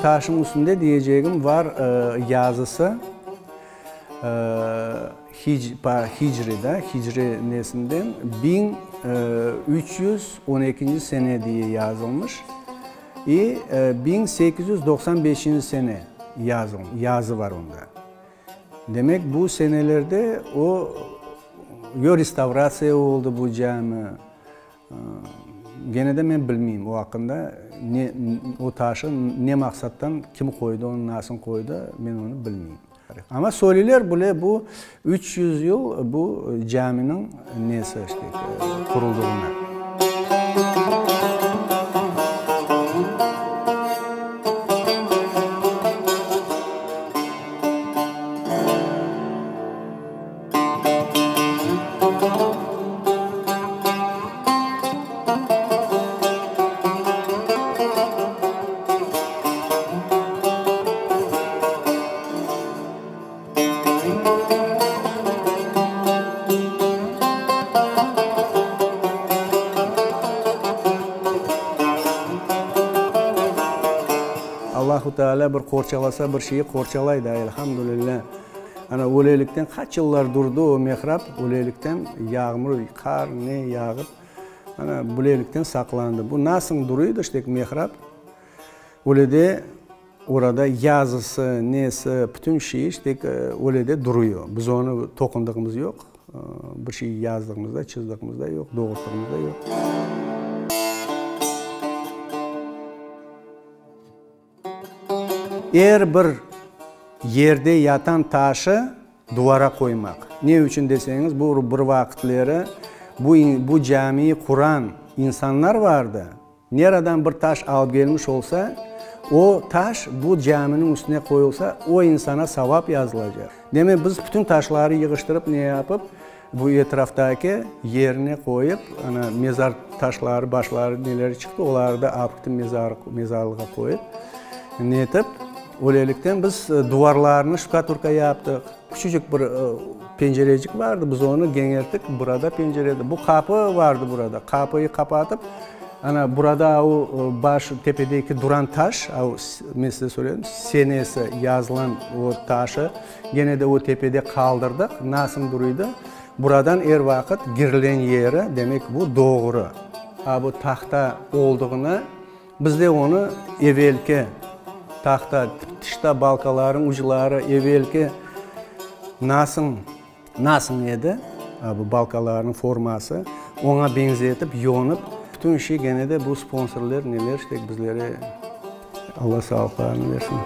taşıñ üstünde diyecegim var yazısı, hicri da, hicri nesinden 1312 sene diye yazılmış i 1895 sene yazı var onda. Demek, bu senelerde o, yo restavratsiya oldı bu cami, Gene de men bilmeyim o aqqında, ne, o taşı ne maqsattan kim qoydı, onı nasıl qoydı, men onı bilmeyim. Amma söyleyler bile bu 300 yıl bu caminiñ nesi işte quruldığını. Allahu Teala bir qorçalasa, bir şeyi qorçalay da, elhamdülillah. Ana, ölelikten qaç yıllar durdı o mihrab, ölelikten yağmur, qar, ne yağıp, ana, bülelikten saqlandı. Bu nasıl duruydı, işte, mihrab, öyle de orada yazısı, nesi, bütün şeyi, işte, öyle de duruyor. Biz onı toqundığımız yoq, bir şey yazdığımız da, çızdığımız da yoq, doğurttığımız da yoq. Er bir yerde yatan taşı duvara qoymaq. Ne içün deseñiz, bu bir vaqıtleri bu bu camiyi quran insanlar vardı. Neradan bir taş alıp gelmiş olsa, o taş bu caminiñ üstüne qoyulsa, o insana savap yazılacaq. Demek, biz bütün taşları yığıştırıp, ne yapıp, bu etraftaki yerine qoyıp, ana, mezar taşları, başları, neleri çıqtı, oları da alıp ketip mezar, mezarlığa qoyıp, netip, öylelikten biz duvarlarını ştukaturka yaptıq. Küçücik bir pencerecik vardı, biz onı keñelttik, burada pencere, bu qapı vardı burada, qapıyı qapatıp, ana, burada o baş, tepedeki duran taş, men size söyledim, senesi yazılan o taşı, Gene de o tepede qaldırdıq, nasıl duruydı, buradan er vaqıt kirilen yeri, demek bu doğru, a bu tahta olduğını, biz de onı evelki tahta, tışta balkalarnıñ ucları evelki nasıl, nasıl edi, a bu balkalarnıñ forması, oña beñzetip, yonıp, bütün şey gene de bu sponsorlar, neler, işte bizlere Alla sağlıqlarını bersin.